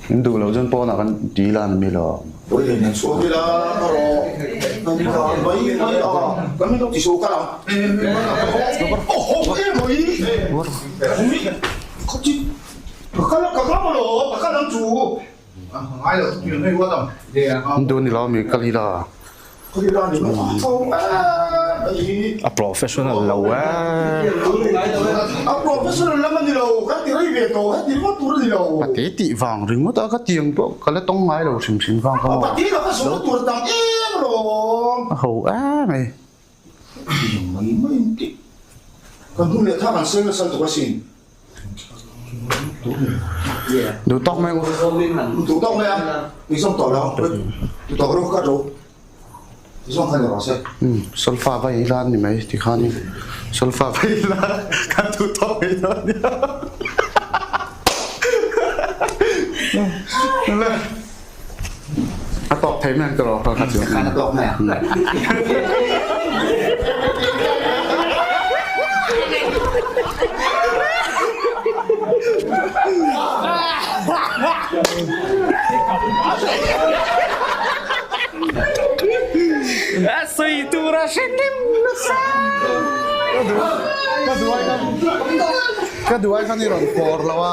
In duh loh chuan pawnah kan ti ila ni mi lo. In duh ni lo mi kal ila. A professional lo e. A professional lam a ni lo, kan ti rei ve tawh, heti ringawt tur a ni lo. Pate tih vang ringawt a, ka tiang pawh ka la tawng ngai lo hrim hrim vang ka maw. Pate lo ka sawi tur a tam em alawm. A ho em ei. Mai mai in tih. Kan hun leh tha kan seng nasa lutuk asin. Duh tawk mai u. Duh tawk mai a, tui zawng tawh lo, duh tawk rawh ka ro. Tui zawng kha ni rawh se. Um, solfa vai ila ni mai ti khan in solfa vai ila kan duh tawk mai dawn nia. A tawk thei mai ang tiraw kha chu. Khan a tawk mai ang. A sawi tur a hre hnem nasa. Ka duai khan ka duai khan i rawn pawr lo a.